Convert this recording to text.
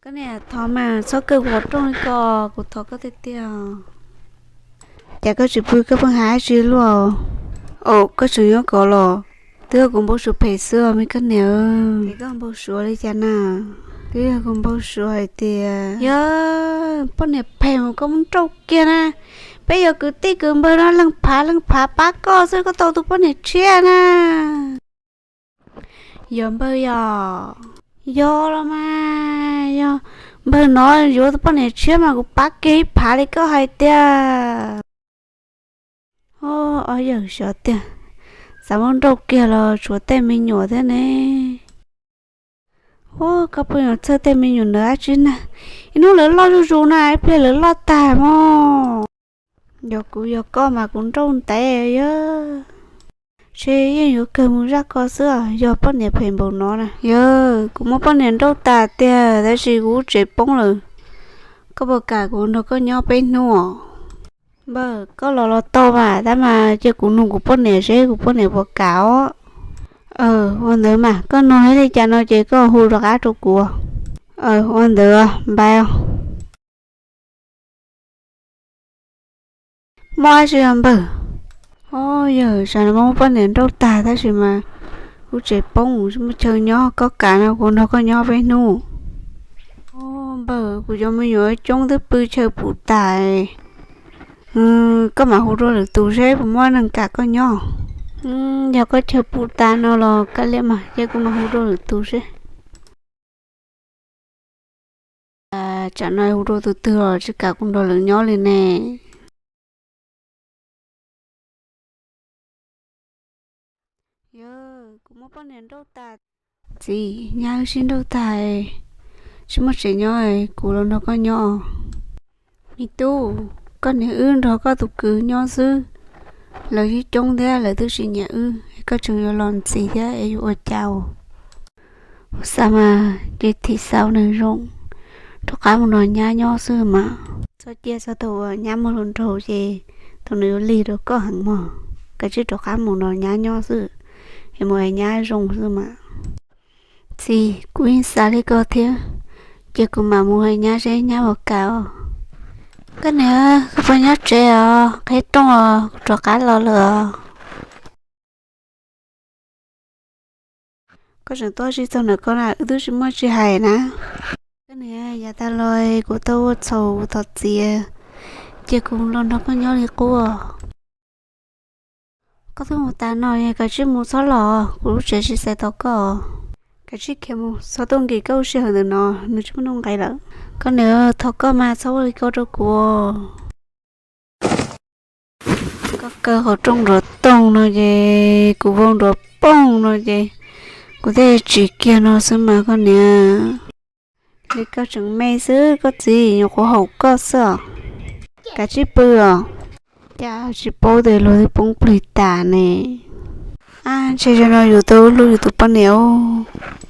Koj niam, thov mas txhob kawg kuv qhov rooj li ko, kuv thov koj tiag tiag. Cas koj tsis pw koj pheej hais dab tsi luaj? Au, koj tseem nyob kov los? Twb yog kuv npau suav phem xwb os me koj niam. Ces koj npau suav li cas na? Twb yog kuv npau suav hais tias yog poj niam phem mus koj muab nrauj kiag na. Peb yog kwv tij kwv npawg no leej phav leej phav pab koj xwb koj tau tus poj niam tshiab na. Yog npawg yog? Yog los mas, yog npawg no yuav tus poj niam tshiab mas kuv pab kiag ib phav li koj hais tiag. Ob yawg xyov tiag, xav muab nrauj kiag los tshuav tej me nyuam thiab ne. Ua koj pheej yuav txhawj tej me nyuam ntawd dab tsi na? Ib hnub lawv loj zuj zus na, ib pliag lawv loj tag mog. Yog kuv yog koj mas kuv nrauj ntev yog. Ntshe yeej yuav kawg mus zaj ko xwb, yog poj niam phem npaum no na. Yog kuv muab poj niam nrauj tas tiag tab sis kuv lub tsev poob lawm. Koj puas kam kuv nrog koj nyob peb hnub os? Npawg, koj los los tau mas, tab mas cia kuv nug kuv poj niam seb kuv poj niam puas kam os. Ua ntawd mas koj nug li cas no ces koj hu rov qab rau kuv. Ua ntawd, npawg. Muaj dab tsi os npawg? Ob yawg, tsam no muab poj niam nrauj tag tab sis mas lub tsev poob tsis muaj chaw nyob, koj kam no kuv nrog koj nyob peb hnub. Npawg, kuv cov me nyuam coob twb pw chaw puv tas. Koj mam hu rau lwm tus seb puas muaj neeg kam koj nyob. Yog koj chaw puv tas no los kav liam mas, cia kuv mam hu rau lwm tus seb. Tsam no hu rau tus twg los tsis kam kuv nrog lawv nyob li ne. Yog kuv muab poj niam nrauj tas. Txiv, nyab wb sib nrauj tag, tsis muaj tsev nyob, kuv los nrog koj nyob. Me tub, koj niam wb nrog koj tus kwv nyob xwb, lawv yeej coob thiab lawv twb tsis nyiam wb, koj tseem yuav los ntxiv thiab es yuav ua cas? Kuv xav mas ces thim xaus nws zoo, rov qab mus nrog nyab nyob xwb mas. Txhob cia txog thaum uas nyab muaj hluas nraug ces thaum nws yuav lig rau koj heev mog. Kav tsij rov qab mus nrog nyab nyob xwb, es mus hais nyab zoo xwb mas. Txiv, kuv yeej xav li ko thiab, ces kuv mam mus hais nyab seb nyab puas kam os. Koj niam, koj puas nyob tsev os? Qhib rooj os, kuv rov qab los lawm os. Koj tseem tuaj tsis txog ntawm ko na, wb twb tsis muaj tsis hais na. Koj niam, yav tag los kuv tau ua txhaum kuv thov txim, ces kuv los nrog koj nyob li qub. Koj twb mus tas no, kav tsij mus txhob los, kuv lub tsev tsis xaiv tau koj. Kav tsij khiav mus, txhob tuaj nkim koj lub sij hawm ntawm no, nws tsis muaj nuj nqis lawm. Koj niam, thov koj mas txhob ua li ko rau kuv. Koj kaw qhov rooj nrov toog no ces kuv vau nrov poog no ces kuv thiaj tsim kiag no xwb mas koj niam. Li koj tseem me xwb, koj txiv nyuam qhuav haum koj xwb os. Kav tsij pw os. Cas tsis paub tias luag twb poob plig tas ne. Ab, ntshe zaum no yus tau hlub yus tus poj niam os.